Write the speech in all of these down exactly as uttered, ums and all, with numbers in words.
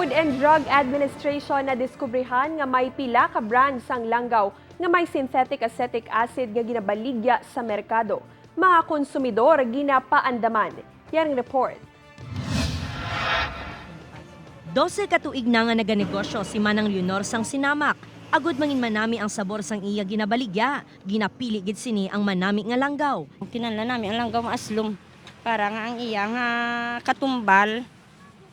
Food and Drug Administration nadiskubrihan nga may pila ka brand sang langgaw nga may synthetic acetic acid nga ginabaligya sa merkado. Mga konsumidor ginapaandaman. Yaring report. Dose ka tuig na nga naganegosyo si Manang Leonor sang sinamak. Agud manginmanami ang sabor sang iya ginabaligya, ginapili gid sini ang manami nga langgaw. Kinahanglan nami ang langgaw nga aslom para nga ang iya nga katumbal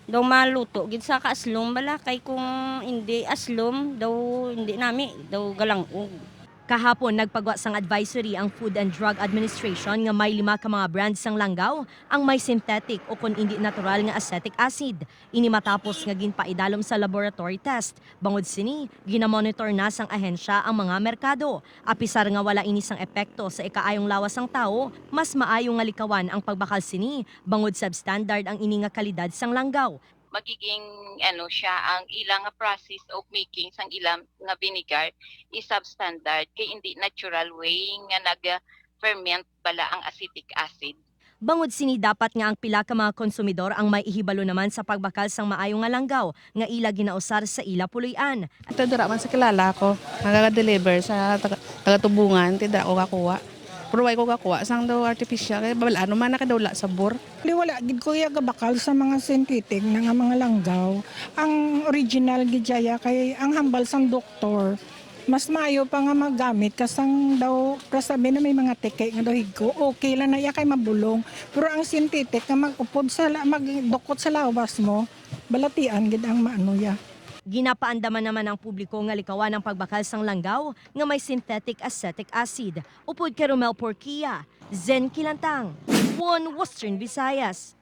daw maluto gid sa kaaslom bala, kay kung indi aslom daw indi nami daw galang-og. Kahapon, nagpagwa sang advisory ang Food and Drug Administration nga may lima ka mga brand sang langgaw ang may synthetic o kon indi natural nga acetic acid. Ini matapos nga ginpaidalom sa laboratory test. Bangod sini, ginamonitor na sang ahensya ang mga merkado. Apisar nga wala ini sang epekto sa ikaayong lawas sang tawo, mas maayo nga likawan ang pagbakal sini, bangod substandard ang ini nga kalidad sang langgaw. Magiging, ano siya, ang ila nga process of making sang ila nga vinegar is substandard, kay indi natural way nga nag-ferment bala ang acetic acid. Bangod sini, dapat nga ang pila ka mga konsumidor ang may ihibalo naman sa pagbakal sang maayo nga langgaw nga ila ginausar sa ila puloy-an. Ito dira man sa kilala ko, nagdeliver sa taga, taga Tubungan, ti dira ko gakuha. Pero wala ko gakuha sang daw artificial, kay bal-ano man, nakadawla sabor. Di, wala gid ko iya gabakal sa mga synthetic na nga mga langgaw. Ang original gid siya, kay ang hambal sang doktor, mas maayo pa nga magamit ka sang daw, para sabi na may mga tiki nga daw higko. Okay lang na iya kay mabulong. Pero ang synthetic nga mag-upod sa la-, magdukot sa lawas mo, balatian gid ang maano ya. Ginapaandaman naman ang publiko nga likawan ang pagbakal sang langgaw nga may synthetic acetic acid. Upod kay Romel Porquia, Zen Kilantang, One Western Visayas.